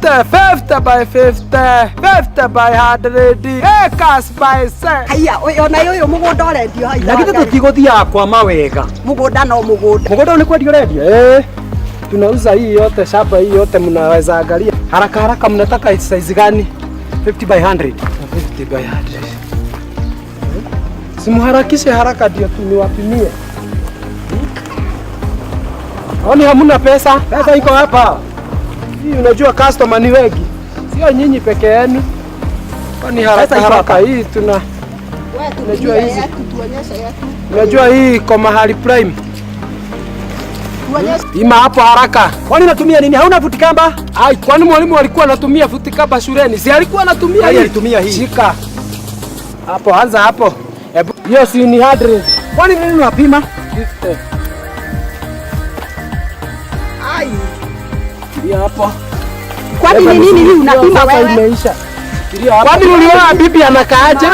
50, 50 by 50, 50 by 100, acres by 6. Haiya, ona ũyũ mũgũnda ũrendio hau. Na githĩ tũtigũthiaga kwa mawega? Mũgũnda no mũgũnda. Mũgũnda ũyũ nĩ kwendio ũrendio? Eh, tunauza hii yote, shamba hii yote mnaweza angalia. Haraka haraka mnataka size gani? 50 by 100. 50 by 100. Simuharakishe haraka ndio niwapimie. Kwani hamuna pesa? Pesa iko hapa. Hii unajua customer ni wengi, sio nyinyi peke yenu. Kwani haraka Pesa iko haraka hapa. hii tuna Wewe Unajua tupimie hizi. yetu, tuonyeshe yetu. unajua hii iko mahali prime. Tuonyeshe. Pima hapo haraka. Kwani unatumia nini? Hauna futi kamba? Ai, kwani mwalimu alikuwa anatumia futi kamba shuleni? Si alikuwa anatumia Yeye hii? alitumia hii. Shika. Hapo anza hapo. Hebu hiyo si ni 100. Kwani nini unapima? 50. Ai. Hiyo hapo. Kwani ni nini hii unapima Sasa wewe? imeisha. Kwani uliona bibi anakaaje?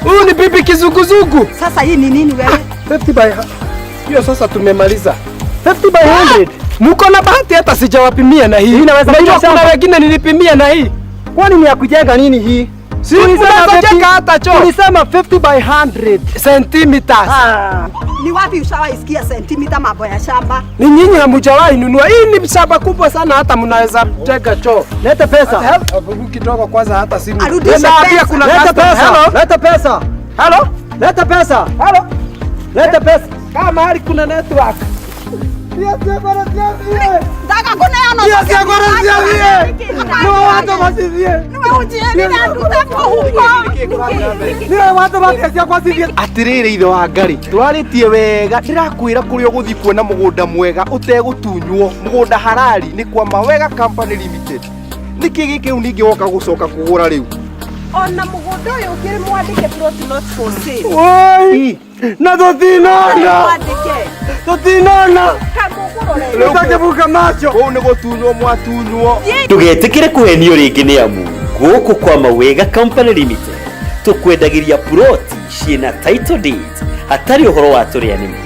Huyu ni bibi kizunguzungu. Sasa hii ni nini wewe? 50 by hiyo sasa tumemaliza. 50 by 100. Mko na bahati hata sijawapimia na hii. Hii inaweza Unajua kuwa kuna shamba. wengine nilipimia na hii. Kwani ni ya kujenga nini hii? Si Tulisema unaweza 50 jenga hata choo. Tulisema 50 by 100. Centimeters. Ah. Ni wapi ushawaisikia sentimita mambo ya shamba? Ni nyinyi hamjawahi nunua. Hii ni shamba kubwa sana hata mnaweza jenga choo. Leta pesa. Hebu kidogo kwanza hata simu. Arudishe Nimeambia pesa. kuna Leta customer. pesa. Hello. Leta pesa. Hello. Leta pesa. Hello. Leta pesa. Kama mahali kuna network. Ndaka kuneana. Atirĩrĩ ithe wa Ngarĩ, tũrarĩtie wega, ndĩrakwĩra kũrĩa ũgũthiĩ kuona mũgũnda mwega ũtegũtunywo, mũgũnda harari nĩ kwa Mawega Company Limited. Nĩkĩ gĩkĩ rĩu ningĩ woka gũcoka kũgũra rĩu? Ona mũgũnda ũyũ ũkĩrĩ mwandĩke plot not for sale. Oi! Na tutinona. Mwandĩke. Tutinona. Kamũgũrore. Tutakivuka macho. Kũu nĩ gũtunywo mwatunywo. Ndũgetĩkĩre kũhenio rĩngĩ nĩ amu gũkũ kwa Mawega Company Limited tũkwendagĩria puroti ciĩna title deeds hatarĩ ũhoro wa tũrĩa nĩme.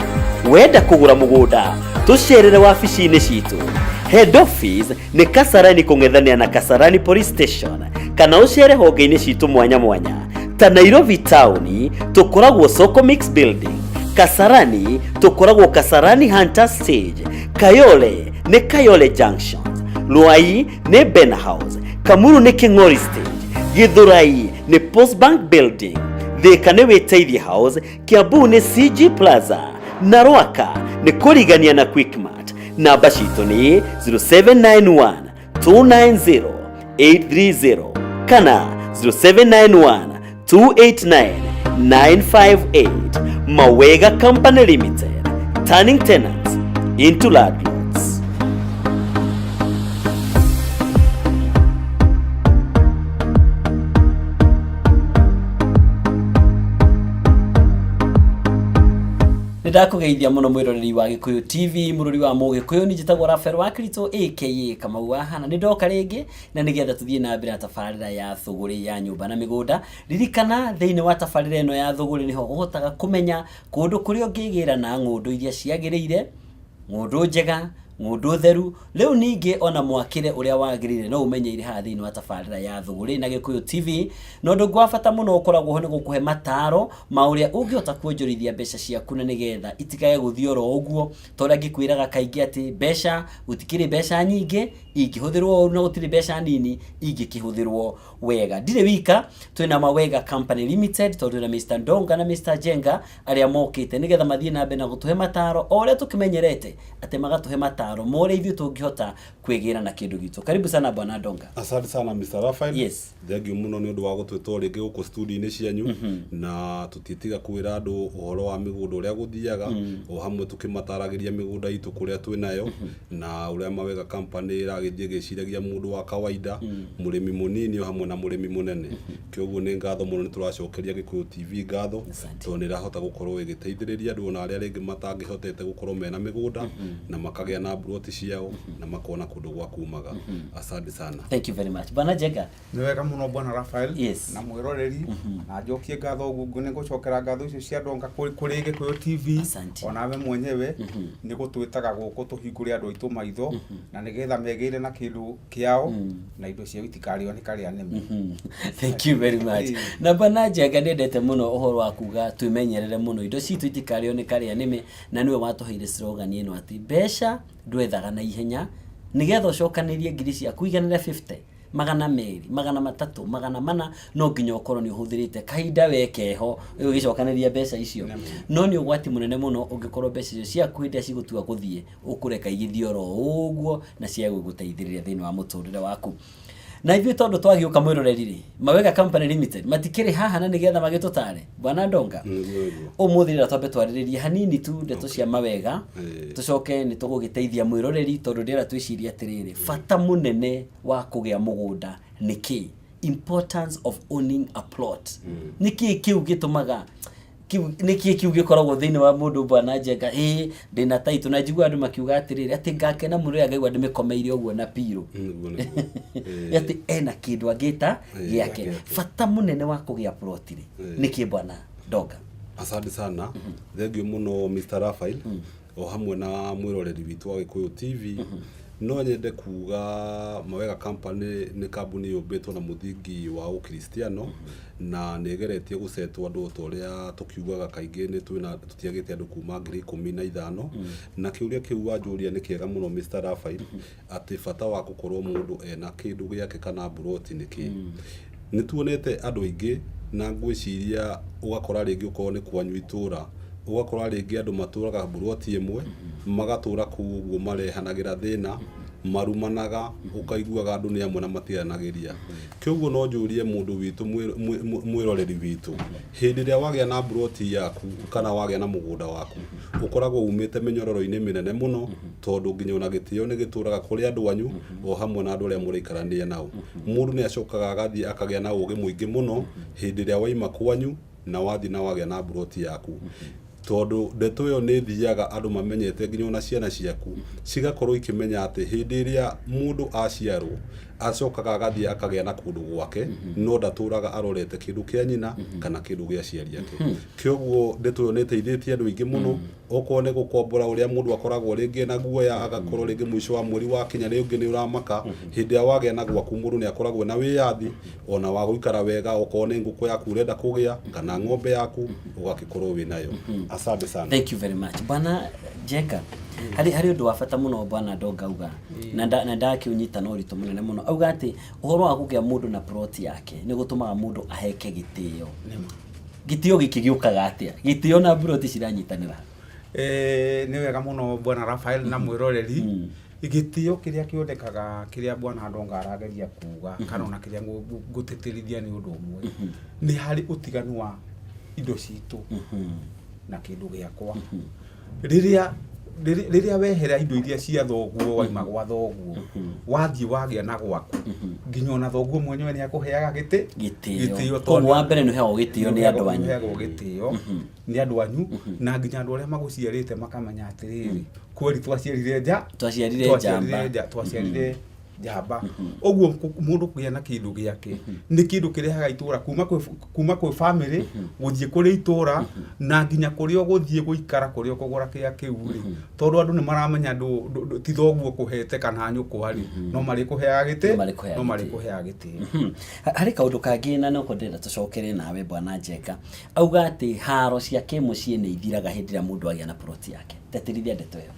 Wenda kũgũra mũgũnda tũcerere wabici-inĩ citũ. Head office nĩ Kasarani kũng'ethanĩra na Kasarani Police Station kana ũcere honge-inĩ citũ mwanya mwanya ta Nairobi town tũkoragwo Soko Mix Building, Kasarani tũkoragwo Kasarani Hunter Stage, Kayole nĩ Kayole Junction, Ruai nĩ Ben House, Kamuru nĩ King'ori Stage, Githurai nĩ Post Bank Building, Thika nĩ Wĩteithie House, Kiambu nĩ CG Plaza na Rwaka nĩ kũrigania na Quickmart. Namba citũ nĩ 0791 290 830 kana 0791 289 958. Mawega Company Limited, turning tenants into landlords. Nĩ ndakũgeithia mũno mwĩroreri wa Gĩkũyũ TV, mũrori wa Mũgĩkũyũ. Niĩ njĩtagwo Rafael wa Kirito aka Kamau wa Hana. Nĩ ndoka rĩngĩ na nĩgetha tũthiĩ na mbere na tabarĩra ya thũgũrĩ ya nyũmba na mĩgũnda. Ririkana thĩinĩ wa tabarĩra ĩno ya thũgũrĩ nĩho ũhotaga kũmenya kũndũ kũrĩa ũngĩgĩra na ng'ũndũ iria ciagĩrĩire, ng'ũndũ njega, ng'ũndũ theru. Rĩu ningĩ ona mwakĩre ũrĩa wagĩrĩire no ũmenyeire haha thĩinĩ wa tabarĩra ya thũgũrĩ na Gĩkũyũ TV. Na ũndũ ũngĩ wa bata mũno ũkoragwo ho nĩ gũkũhe mataro ma ũrĩa ũngĩhota kuonjorithia mbeca ciaku na nĩgetha itikage gũthiĩ oro ũguo, ta ũrĩa ngĩkwĩraga kaingĩ atĩ mbeca gũtikĩrĩ mbeca nyingĩ ingĩhũthĩrwo ũru na gũtirĩ mbeca nini ingĩkĩhũthĩrwo wega. Ndirĩ wika, twĩna Mawega Company Limited, tondũ twĩna Mr. Ndonga na Mr. Jenga arĩa mokĩte nĩgetha mathiĩ na mbere na gũtũhe mataro o ũrĩa tũkĩmenyerete atĩ magatũhe mataro ma ũrĩa ithuĩ tũngĩhota kwĩgĩra na kĩndũ gitũ. Karibu sana bwana Ndonga. Asante sana Mr. Raphael. Yes. Thengiũ mũno nĩ ũndũ wa gũtwĩtwo rĩngĩ gũkũ studio-inĩ cianyu na tũtiĩtiga kwĩra andũ ũhoro wa mĩgũnda ũrĩa gũthiaga o hamwe tũkĩmataragĩria mĩgũnda itũ kũrĩa twĩnayo na ũrĩa Mawega Company ĩragĩthiĩ ĩgĩciragia mũndũ wa kawaida, mũrĩmi mũnini o hamwe na mũrĩmi mũnene. Kĩoguo nĩ ngatho mũno, nĩ tũracokeria Gĩkũyũ TV ngatho Asante. tondũ nĩ ĩrahota gũkorwo ĩgĩteithĩrĩria andũ ona arĩa rĩngĩ matangĩhotete gũkorwo mena mĩgũnda na makagĩa na mburoti ciao na makona kũndũ gwa kumaga. Asante sana. Thank you very much. Bwana Jenga. Nĩ wega mũno bwana Raphael. Yes. Na mwĩroreri na njokie ngatho ũguo nĩ ngũcokera ngatho icio cia Ndonga kũrĩ Gĩkũyũ TV. Asante. Onawe mwenyewe nĩ gũtwĩtaga gũkũ tũhingũre andũ aitũ maitho na nĩgetha megĩre megĩire na kĩndũ kĩao na indo ciao itikarĩo nĩ karĩa nĩme. Thank you very much. Na bwana Njenga, nĩendete mũno ũhoro wa kuga twĩmenyerere mũno indo citũ itikarĩo nĩ karĩa nĩme, na nĩwe watũheire slogan ĩno atĩ mbeca ndwethaga na ihenya, nĩgetha ũcokanĩrie ngiri ciaku iganĩre 50, 200, 300, 400, no nginya ũkorwo nĩ ũhũthĩrĩte kahinda wekeho ũgĩcokanĩria mbeca icio. No nĩ ũgwati mũnene mũno ũngĩkorwo mbeca icio ciaku hĩndĩ ĩrĩa cigũtua gũthiĩ ũkũreka igĩthiĩ oro ũguo na cia gũgũteithĩrĩria thĩinĩ wa mũtũrĩre waku. Na ithuĩ tondũ twagĩũka mwĩroreri rĩ, Mawega Company Limited matikĩrĩ haha na nĩgetha magĩtũtare. Bwana Ndonga, Nĩguo, nĩguo. Ũmũthĩ rĩra twambe twarĩrĩrie hanini tu ndeto cia mawega, tũcoke nĩ tũgũgĩteithia mwĩroreri, tondũ ndĩrera twĩcirie atĩrĩrĩ, bata mũnene wa kũgĩa mũgũnda nĩ kĩ? Importance of owning a plot, nĩ kĩ kĩu gĩtũmaga kĩu, nĩ kĩ kĩu gĩkoragwo thĩinĩ wa mũndũ? Bwana Njenga, ĩĩ ndĩna taitũ na njigua andũ makiuga atĩrĩrĩ, atĩ ngakena mũno rĩrĩa ngaigua ndĩmĩkomeire ũguo na pillow. Nĩguo, nĩguo. Atĩ ena kĩndũ angĩta gĩake. Gĩake. Bata mũnene wa kũgĩa plot rĩ, nĩ kĩ, bwana Ndonga? Asante sana, thank you mũno Mr. Raphael, o hamwe na mwĩroreri witũ wa Gĩkũyũ TV. No nyende kuga Mawega Company nĩ kambuni yũmbĩtwo na mũthingi wa ũkristiano na nĩ ĩgeretie gũcetwo andũ ta ũrĩa tũkiugaga kaingĩ, nĩ twĩna tũtiagĩte andũ kuma 15,000. Na kĩũria kĩu wanjũria nĩ kĩega mũno, Mr. Raphael, atĩ bata wa gũkorwo mũndũ ena kĩndũ gĩake kana mburoti nĩ kĩ. Nĩ tuonete andũ aingĩ, na ngwĩciria ũgakora rĩngĩ ũkorwo nĩ kwanyu itũra, ũgakora rĩngĩ andũ matũraga mburoti ĩmwe, magatũra kũu ũguo marehanagĩra thĩna, marumanaga, ũkaiguaga andũ nĩ amwe na matiaranagĩria. Kĩoguo no njũrie mũndũ witũ, mwĩroreri witũ, hĩndĩ ĩrĩa wagĩa na mburoti yaku kana wagĩa na mũgũnda waku, ũkoragwo umĩte mĩnyororo-inĩ mĩnene mũno, tondũ nginya ona gĩtĩo nĩ gĩtũraga kũrĩ andũ anyu o hamwe na andũ arĩa mũraikarania nao. Mũndũ nĩ acokaga agathiĩ akagĩa na ũgĩ mũingĩ mũno hĩndĩ ĩrĩa waima kwanyu na wathiĩ na wagĩa na mburoti yaku, tondũ ndeto ĩyo nĩ ĩthiaga andũ mamenyete, nginya ona ciana ciaku cigakorwo ikĩmenya atĩ hĩndĩ ĩrĩa mũndũ aciarwo acokaga agathiĩ akagĩa na kũndũ gwake, no ndatũraga arorete kĩndũ kĩa nyina kana kĩndũ gĩa aciari ake. Kĩoguo ndeto ĩyo nĩ ĩteithĩtie andũ aingĩ mũno, okorwo nĩ gũkombora, ũrĩa mũndũ akoragwo rĩngĩ na guoya, agakorwo rĩngĩ mũico wa mweri wakinya rĩngĩ nĩ ũramaka. Hĩndĩ ĩrĩa wagĩa na gwaku, mũndũ nĩ akoragwo na wĩyathi ona wa gũikara wega, okorwo nĩ ngũkũ yaku ũrenda kũgĩa kana ng'ombe yaku, ũgagĩkorwo wĩ nayo. Asante sana. Thank you very much, bwana Njenga. Harĩ ũndũ wa bata mũno bwana Ndonga auga na ndakĩũnyita na ũritũ mũnene mũno. Auga atĩ ũhoro wa kũgĩa mũndũ na plot yake nĩ gũtũmaga mũndũ aheke gĩtĩo. Gĩtĩo gĩkĩ gĩũkaga atĩa? Gĩtĩo na plot ciranyitanĩra? Nĩ wega mũno, bwana Rafael na mwĩroreri. Gĩtĩo kĩrĩa kĩonekaga, kĩrĩa bwana Ndonga arageria kuga kana ona kĩrĩa ngũtĩtĩrithia, nĩ ũndũ ũmwe, nĩ harĩ ũtiganu wa indo citũ na kĩndũ gĩakwa. Rĩrĩa wehera indo iria cia thoguo, waima gwa thoguo, wathiĩ wagĩa na gwaku, nginya ona thoguo mwenyewe nĩ akũheaga gĩtĩ. Gĩtĩo. Koguo wa mbere nĩ ũheagwo gĩtĩo nĩ andũ anyu. Nĩũheagwo gĩtĩo nĩ andũ anyu, na nginya andũ arĩa magũciarĩte makamenya atĩrĩrĩ, kweri twaciarire nja. Twaciarire Twaciarire njamba. nja, twaciarire njamba. Ũguo mũndũ kũgĩa na kĩndũ gĩake nĩ kĩndũ kĩrehaga itũra kuma kwĩ family gũthiĩ kũrĩ itũra, na nginya kũrĩa ũgũthiĩ gũikara, kũrĩa ũkũgũra kĩa kĩu rĩ, tondũ andũ nĩ maramenya ti thoguo kũhete kana nyũkwa rĩ, no marĩkũheaga gĩtĩ. No marĩkũheaga No gĩtĩo. Marĩkũheaga gĩtĩo. Harĩ kaũndũ kangĩ na noko ndĩrenda tũcokere nawe, bwana Njenga. Auga atĩ haro cia kĩmũciĩ nĩ ithiraga hĩndĩ ĩrĩa mũndũ agĩa na plot yake. Teterithia ndeto ĩyo.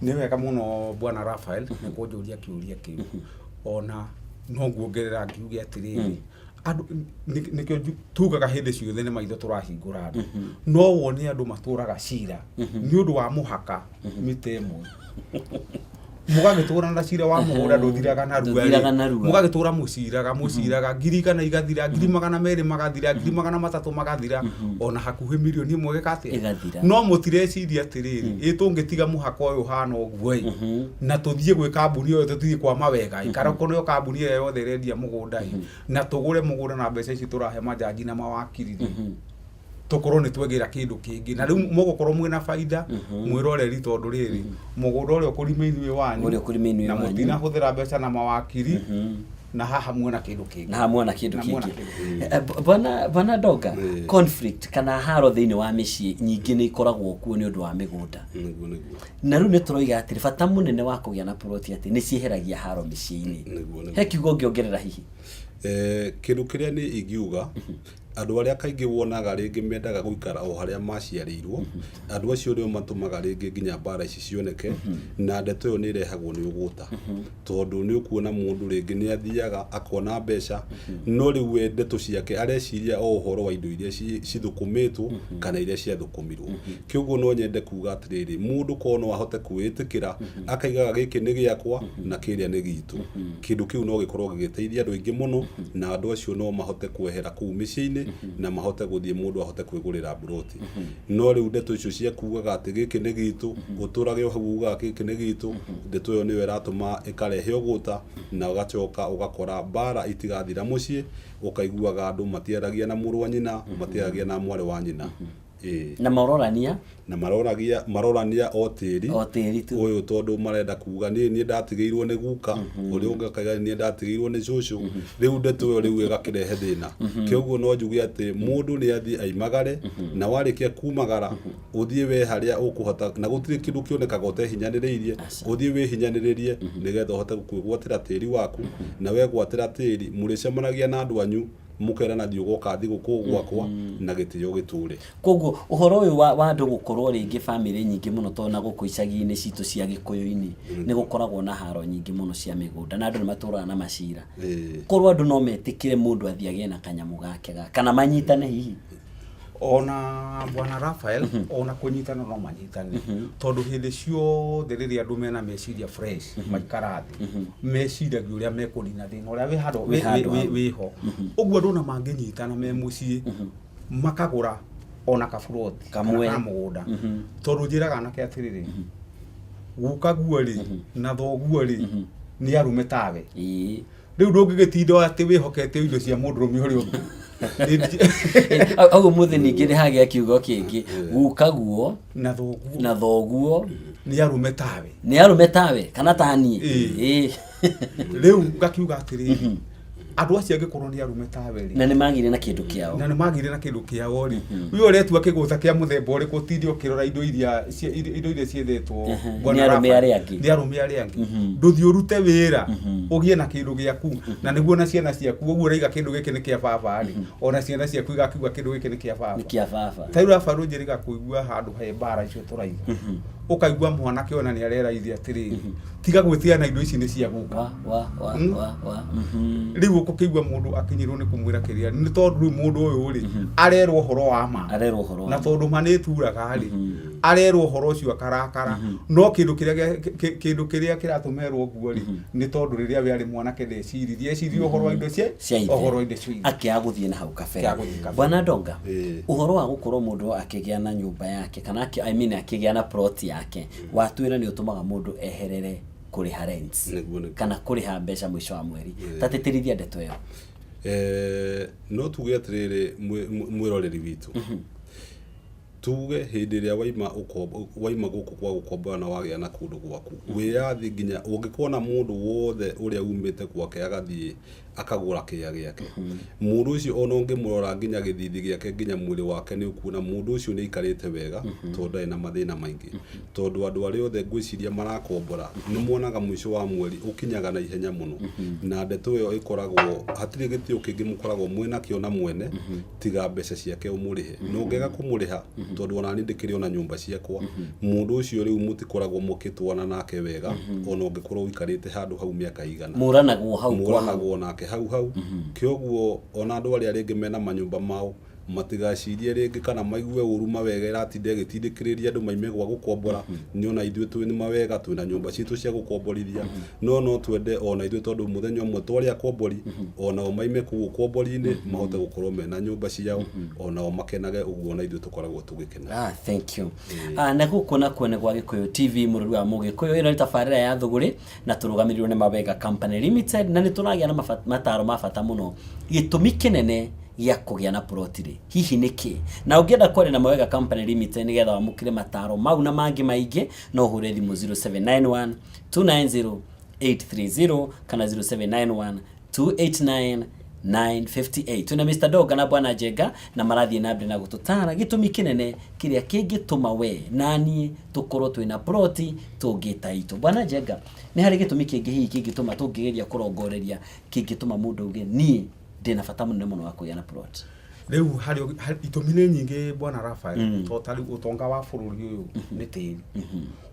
Nĩ wega mũno, bwana Rafael, nĩ kũnjũria kĩũria kĩu. Ona no nguongerera ngiuge atĩrĩrĩ, andũ nĩkĩo tugaga hĩndĩ ciothe nĩ maitho tũrahingũra andũ. No wone andũ matũraga cira nĩ ũndũ wa mũhaka mita ĩmwe, mũgagĩtũra na cira wa mũgũnda ndũthiraga narua rĩ. Ndũthiraga narua. Mũgagĩtũra mũciraga 100,000 igathira, 200,000 magathira, 300,000 magathira, ona hakuhĩ 1 mirioni gĩka atĩa? Ĩgathira. No mũtireciria atĩrĩrĩ, ĩ tũngĩtiga mũhaka ũyũ ũhana ũguo ĩ, na tũthiĩ gwĩ kambuni ĩyo, tũthiĩ kwa mawega ĩ, kana korwo nĩyo kambuni ĩrĩa yothe ĩrendia mũgũnda ĩ, na tũgũre mũgũnda na mbeca ici tũrahe majaji na mawakiri rĩ, tũkorwo nĩ twegĩra kĩndũ kĩngĩ, na rĩu mũgũkorwo mwĩna baida, mwĩroreri, tondũ rĩrĩ, mũgũnda ũrĩa ũkũrima inyuĩ wanyu, Ũrĩa ũkũrima inyuĩ na wanyu. mũtinahũthĩra mbeca na mawakiri. Na haha muona kĩndũ kĩngĩ. Na hamwe na kĩndũ Na muona kĩngĩ. kĩndũ. Bwana Ndonga, conflict kana haro thĩinĩ wa mĩciĩ nyingĩ nĩ ikoragwo kuo nĩ ũndũ wa mĩgũnda. Nĩguo, nĩguo. Na rĩu nĩ tũroiga atĩrĩ, bata mũnene wa kũgĩa na ploti atĩ nĩ cieheragia haro mĩciĩ-inĩ. Nĩguo, nĩguo. He kiugo ũngĩongerera hihi? Kĩndũ kĩrĩa nĩ ingiuga, andũ arĩa kaingĩ wonaga rĩngĩ mendaga gũikara o harĩa maciarĩirwo, andũ acio nĩo matũmaga rĩngĩ nginya mbara ici cioneke. Na ndeto ĩyo nĩ ĩrehagwo nĩ ũgũta, tondũ nĩ ũkuona mũndũ rĩngĩ nĩ athiaga akona mbeca, no rĩu we ndeto ciake areciria o ũhoro wa indo iria cithũkũmĩtwo kana iria ciathũkũmirwo. Kĩoguo no nyende kuga atĩrĩrĩ, mũndũ korwo no ahote kwĩĩtĩkĩra akaigaga gĩkĩ nĩ gĩakwa na kĩrĩa nĩ gitũ, kĩndũ kĩu no gĩkorwo gĩgĩteithia andũ aingĩ mũno, na andũ acio no mahote kwehera kũu mĩciĩ-inĩ na mahote gũthiĩ, mũndũ ahote kwĩgũrĩra mburoti. No rĩu ndeto icio cia kugaga atĩ gĩkĩ nĩ gitũ, ũtũrage o hau ugaga gĩkĩ nĩ gitũ, ndeto ĩyo nĩyo ĩratũma ĩkarehe ũgũta, na ũgacoka ũgakora mbara itigathira mũciĩ, ũkaiguaga andũ matiaragia na mũrũ wa nyina, matiaragia na mwarĩ wa nyina. Ĩĩ. Na mororania. Na maroragia, marorania o tĩri. O tĩri tu. Ũyũ tondũ marenda kuga niĩ ndatigĩirwo nĩ guka, ũrĩa ũngĩ akaiga niĩ ndatigĩirwo nĩ cũcũ. Rĩu ndeto ĩyo rĩu ĩgakĩrehe thĩna. Kĩoguo no njuge atĩ mũndũ nĩ athiĩ aimagare, na warĩkia kumagara ũthiĩ we harĩa ũkũhota, na gũtirĩ kĩndũ kĩonekaga ũtehinyanĩrĩirie. Ũthiĩ wĩhinyanĩrĩrie nĩgetha ũhote kwĩgwatĩra tĩri waku, na wegwatĩra tĩri mũrĩcemanagia na andũ anyu, mũkerana thiĩ ũgoka thigũkũ gwakwa na gĩtĩo gĩtũre. Koguo ũhoro ũyũ wa andũ gũkorwo rĩngĩ bamĩrĩ nyingĩ mũno, tondũ na gũkũ icagi-inĩ citũ cia gĩkũyũ-inĩ nĩ gũkoragwo na haro nyingĩ mũno cia mĩgũnda, na andũ nĩ matũraga na macira. Korwo andũ no metĩkĩre mũndũ athiĩ agĩe na kanyamũ gake kana manyitane hihi. Ona bwana Raphael, ona kũnyitana no manyitane, tondũ hĩndĩ ciothe rĩrĩa andũ mena meciria fresh maikara thĩ meciragia ũrĩa mekũnina thĩna ũrĩa wĩ handũ. Wĩ handũ hau. Wĩho ũguo, andũ ona mangĩnyitana me mũciĩ makagũra ona kaburoti kamwe. Kana ka mũgũnda, tondũ njĩraga anake atĩrĩrĩ, gukaguo rĩ na thoguo rĩ nĩ arũme tawe. Rĩu ndũngĩgĩtinda atĩ wĩhokete indo cia mũndũrũme ũrĩa ũngĩ. Au mũthĩ ningĩ nĩ hagĩa kiugo kĩngĩ, gukaguo na thoguo na thoguo nĩ arũme tawe. Nĩ arũme tawe kana taniĩ. Rĩu ngakiuga atĩrĩrĩ, andũ acio angĩkorwo nĩ arũme tawe rĩ, na nĩ magire na kĩndũ kĩao, na nĩ magire na kĩndũ kĩao rĩ, ũyũ ũretua kĩgũta kĩa mũthemba ũrĩkũ, tinde ũkĩrora indo iria ciethetwo bwana Nĩ arũme Rafa, arĩa angĩ. Nĩ arũme arĩa angĩ. Ndũthiĩ ũrute wĩra ũgĩe na kĩndũ gĩaku, na nĩguo na ciana ciaku ũguo ũraiga kĩndũ gĩkĩ nĩ kĩa baba rĩ, ona ciana ciaku igakiuga kĩndũ gĩkĩ nĩ kĩa baba. Nĩ kĩa baba. Ta rĩu Rafa, rũnjĩrĩga kũigua handũ he mbara icio tũraiga, ũkaigua mwanake ona nĩ areraithia atĩrĩrĩ, tiga gwĩtia na indo ici nĩ cia guka. Wa wa wa wa wa. Rĩu ũkũkĩigua mũndũ akinyĩrwo nĩ kũmwĩra kĩrĩa nĩ tondũ rĩu mũndũ ũyũ rĩ arerwo ũhoro wa ma. Arerwo ũhoro wa na ma. Tondũ ma nĩ ĩturaga rĩ, arerwo ũhoro ũcio akarakara, no kĩndũ kĩrĩa kĩndũ kĩrĩa kĩratũmerwo ũguo rĩ, nĩ tondũ rĩrĩa we arĩ mwanake ndeciririe, eciririe ũhoro wa indo cia cia ithe. Ũhoro wa indo cia ithe. Akĩaga gũthiĩ na hau kabere. Akĩaga gũthiĩ kabere. Bwana Ndonga, ũhoro wa gũkorwo mũndũ akĩgĩa na nyũmba yake kana I mean akĩgĩa na plot yake, watwĩra nĩ ũtũmaga mũndũ eherere kũrĩha rents Nĩguo, nĩguo. kana kũrĩha mbeca mũico wa mweri. Tatĩtĩrithia ndeto ĩyo. No tuge atĩrĩrĩ, mwĩroreri witũ, tuge hĩndĩ ĩrĩa waima waima gũkũ kwa gũkombora na wagĩa na kũndũ gwaku, wĩyathi, nginya ũngĩkona mũndũ wothe ũrĩa umĩte gwake agathiĩ akagũra kĩea gĩake, mũndũ ũcio ona ũngĩmũrora nginya gĩthithi gĩake, nginya mwĩrĩ wake, nĩ ũkuona mũndũ ũcio nĩ aikarĩte wega, tondũ ndarĩ na mathĩna maingĩ. Tondũ andũ arĩa othe ngwĩciria marakombora nĩ monaga mũico wa mweri ũkinyaga na ihenya mũno, na ndeto ĩyo ĩkoragwo hatirĩ gĩtĩo kĩngĩ mũkoragwo mwĩnakĩo na mwene tiga mbeca ciake ũmũrĩhe. Na ũngĩaga kũmũrĩha, tondũ ona niĩ ndĩkĩrĩ ona nyũmba ciakwa, mũndũ ũcio rĩu mũtikoragwo mũkĩtwana nake wega, ona ũngĩkorwo ũikarĩte handũ hau mĩaka igana. Mũranagwo hau kwa hau. Mũranagwo nake hau hau. Kĩoguo ona andũ arĩa rĩngĩ mena manyũmba mao matigacirie rĩngĩ kana maigue ũru mawega ĩratinda ĩgĩtindĩkĩrĩria andũ maime gwa gũkombora. Nĩ ona ithuĩ twĩ nĩ mawega, twĩna nyũmba citũ cia gũkomborithia, no twende ona ithuĩ, tondũ mũthenya ũmwe twarĩ akombori, onao maime kũu ũkombori-inĩ mahote gũkorwo mena nyũmba ciao, onao makenage ũguo ona ithuĩ tũkoragwo tũgĩkena. Ah, thank you. Na gũkũ nakuo nĩ gwa Gĩkũyũ TV, mũrũri wa Mũgĩkũyũ. Ĩno nĩ tabarĩra ya Thũgũrĩ na tũrũgamĩrĩirwo nĩ Mawega Company Limited, na nĩ tũragĩa na mataro ma bata mũno. Gĩtũmi kĩnene gĩa kũgĩa na plot rĩ hihi nĩ kĩ? Na ũngĩenda kwaria na Mawega Company Limited nĩgetha wamũkĩre mataro mau na mangĩ maingĩ, no ũhũre thimũ 0791 290 830 kana 0791. 289 958. Twĩna Mr Donga na Bwana Njenga na marathiĩ na mbere na gũtũtara gĩtũmi kĩnene kĩrĩa kĩngĩtũma we na niĩ tũkorwo twĩna ploti tũngĩta itũ. Bwana Njenga, nĩ harĩ gĩtũmi kĩngĩ hihi kĩngĩtũma tũngĩgeria kũrongoreria kĩngĩtũma mũndũ auge niĩ ndĩna bata mũnene mũno wa kũgĩa na plot? Rĩu harĩ itũmi nĩ nyingĩ, Bwana Rafael, to ta rĩu ũtonga wa bũrũri ũyũ nĩ tĩri.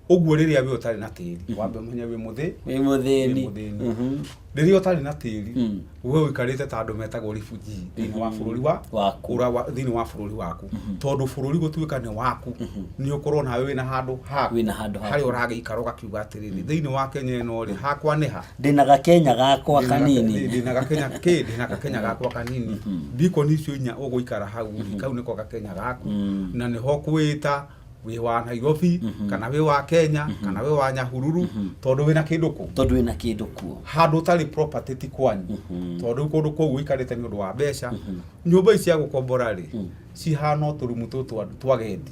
Ũguo rĩrĩa we ũtarĩ na tĩri, wambe ũmenye wĩ mũthĩ wĩ mũthĩni. Wĩ mũthĩni. Rĩrĩa ũtarĩ na tĩri, we ũikarĩte ta andũ metagwo refugee thĩinĩ wa bũrũri wa Waku. Thĩinĩ wa bũrũri waku, tondũ bũrũri gũtuĩka nĩ waku nĩ ũkorwo nawe wĩna handũ haku. Wĩna handũ haku. Harĩa ũragĩikara ũgakiuga atĩrĩrĩ, thĩinĩ wa Kenya ĩno rĩ, hakwa nĩ ha? Ndĩna gakenya gakwa kanini. Ndĩna gakenya kĩ, ndĩna gakenya gakwa kanini, mbikoni icio inya ũgũikara hau rĩ, kau nĩko gakenya gaku na nĩho kwĩta wĩ wa Nairobi kana wĩ wa Kenya kana wĩ wa Nyahururu, tondũ wĩna kĩndũ kũ Tondũ wĩna kĩndũ kuo. Handũ ũtarĩ property ti kwanyu, tondũ rĩu kũndũ kũu ũikarĩte nĩ ũndũ wa mbeca. Nyũmba ici cia gũkombora rĩ, cihana o tũrumu tũtũ twa gendi.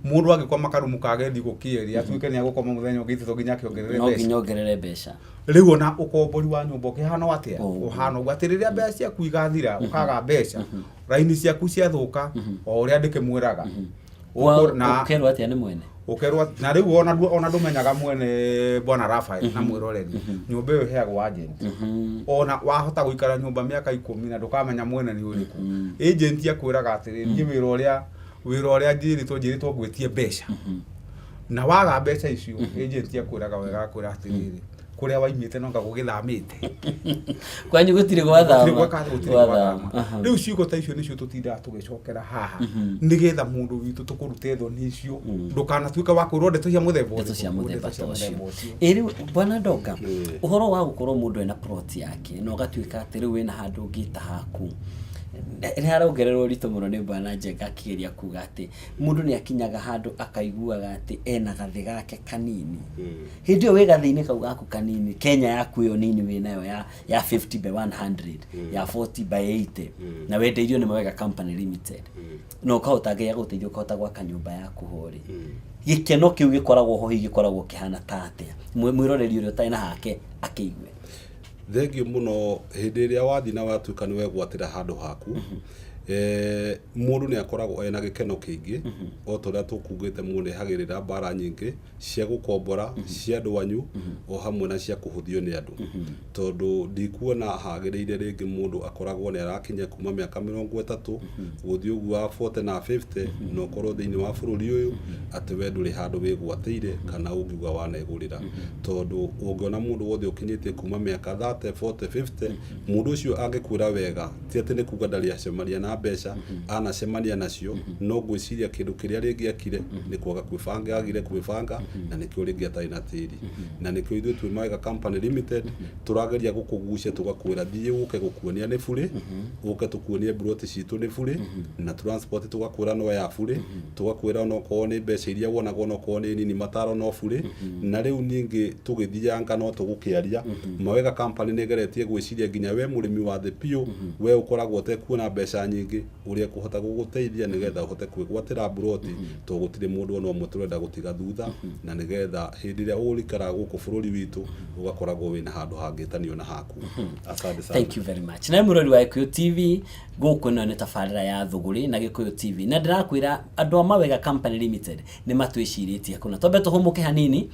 Mũndũ angĩkoma karumu ka gendi gũkĩeria atuĩke nĩ agũkoma mũthenya ũngĩ to nginya akĩongerere No mbeca. Nginya ongerere mbeca. Rĩu ona ũkombori wa nyũmba ũkĩhana atĩa? Oh. Ũhana ũguo atĩ rĩrĩa mbeca ciaku igathira, ũkaga mbeca, raini ciaku ciathũka, o ũrĩa ndĩkĩmwĩraga na Ũkerwo atĩa nĩ mwene? Ũkerwo na rĩu ona ndũmenyaga mwene, Bwana Rafael na mwĩroreri. Nyũmba ĩyo ĩheagwo agent. Ona wahota gũikara nyũmba mĩaka 10 na ndũkamenya mwene nĩ ũrĩkũ. Agent akwĩraga atĩrĩ, niĩ wĩra ũrĩa njĩrĩtwo ngwĩtie mbeca, na waga mbeca icio, agent akwĩraga wega, akwĩra atĩrĩrĩ, kũrĩa waimĩte no nga gũgĩthamĩte. Kwanyu gũtirĩ gwathama. Gũtirĩ gũtirĩ gwathama. Rĩu ciugo ta icio nĩcio tũtindaga tũgĩcokera haha nĩgetha mũndũ witũ tũkũrute thoni icio, ndũkanatuĩke wa kwĩrwo ndeto cia mũthemba Ndeto cia ũrĩkũ, mũthemba ndeto cia ta ũcio. Mũthemba ũcio. Ĩ rĩu Bwana Ndonga, ũhoro wa gũkorwo mũndũ ena plot yake na ũgatuĩka atĩ rĩu wĩna handũ ũngĩta haku, nĩ harongererwo ũritũ mũno nĩ Bwana Njenga akĩgeria kuga atĩ mũndũ nĩ akinyaga handũ akaiguaga atĩ ena gathĩ gake kanini. Hĩndĩ ĩyo wĩ gathĩ-inĩ kau gaku kanini, Kenya yaku ĩyo nini wĩnayo ya 50 by 100, ya 40 by 80, na wendeirio nĩ Mawega Company Limited, na ũkahota Ngai agũteithia ũkahota gwaka nyũmba yaku ho rĩ, gĩkeno kĩu gĩkoragwo ho hihi gĩkoragwo kĩhana ta atĩa? Mwĩroreri ũrĩa ũtarĩ na hake akĩigue. Thengiũ mũno. Hĩndĩ ĩrĩa wathiĩ na watuĩka nĩ wegwatĩra handũ haku, mũndũ nĩ akoragwo ena gĩkeno kĩingĩ. O ta ũrĩa tũkugĩte, mũndũ nĩ ehagĩrĩra mbara nyingĩ cia gũkombora cia andũ anyu o hamwe na cia kũhũthio nĩ andũ, tondũ ndikuona hagĩrĩire rĩngĩ mũndũ akoragwo nĩ arakinya kuma mĩaka 30 gũthiĩ ũguo wa 40 na 50 na ũkorwo thĩinĩ wa bũrũri ũyũ atĩ we ndũrĩ handũ wĩgwatĩire kana ũngiuga wanegũrĩra. Tondũ ũngĩona mũndũ wothe ũkinyĩtie kuma mĩaka 30, 40, 50, mũndũ ũcio angĩkwĩra wega, ti atĩ nĩ kuga ndarĩ acemania na mbeca, anacemania nacio, no ngwĩciria kĩndũ kĩrĩa rĩngĩ ekire nĩ kwaga kwĩbanga, agire kwĩbanga, na nĩkĩo rĩngĩ atarĩ na tĩri. Na nĩkĩo ithuĩ twĩ Mawega Company Limited tũrageria gũkũgucia, tũgakwĩra thiĩ ũke gũkuonia nĩ burĩ, ũke tũkuonie mburoti citũ nĩ burĩ, na transport tũgakwĩra no ya burĩ, tũgakwĩra onokorwo nĩ mbeca iria wonaga onokorwo nĩ nini, mataro no burĩ. Na rĩu ningĩ tũgĩthianga no tũgũkĩaria, Mawega Company nĩ ĩgeretie gwĩciria nginya we mũrĩmi wa thĩ biũ, we ũkoragwo ũtekuona mbeca nyingĩ, ũrĩa ĩkũhota gũgũteithia nĩgetha ũhote kwĩgwatĩra mburoti, tondũ gũtirĩ mũndũ ona ũmwe tũrenda gũtiga thutha, na nĩgetha hĩndĩ ĩrĩa ũgũikara gũkũ bũrũri witũ ũgakoragwo wĩna handũ hangĩtanio na haku. Asante sana. Thank you very much. Na mũrori wa Gĩkũyũ TV, gũkũ ĩno nĩ tabarĩra ya Thũgũrĩ na Gĩkũyũ TV, na ndĩrakwĩra andũ a Mawega Company Limited nĩ matwĩcirĩtie kũna. Twambe tũhũmũke hanini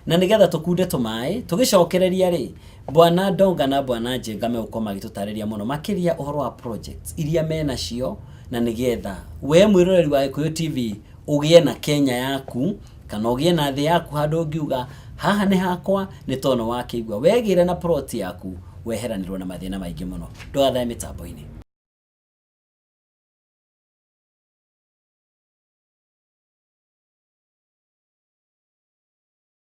na nĩgetha tũkunde tũmaĩ, tũgĩcokereria rĩ, Bwana Ndonga na Bwana Njenga megũkorwo magĩtũtarĩria mũno makĩria ũhoro wa projects iria menacio, na nĩgetha we mwĩroreri wa Gĩkũyũ TV ũgĩe na Kenya yaku kana ũgĩe na thĩ yaku, handũ ũngiuga haha nĩ hakwa, nĩ tono wakĩigua wegĩre na plot yaku, weheranĩrwo na mathĩna maingĩ mũno. Ndũgathae mĩtambo-inĩ.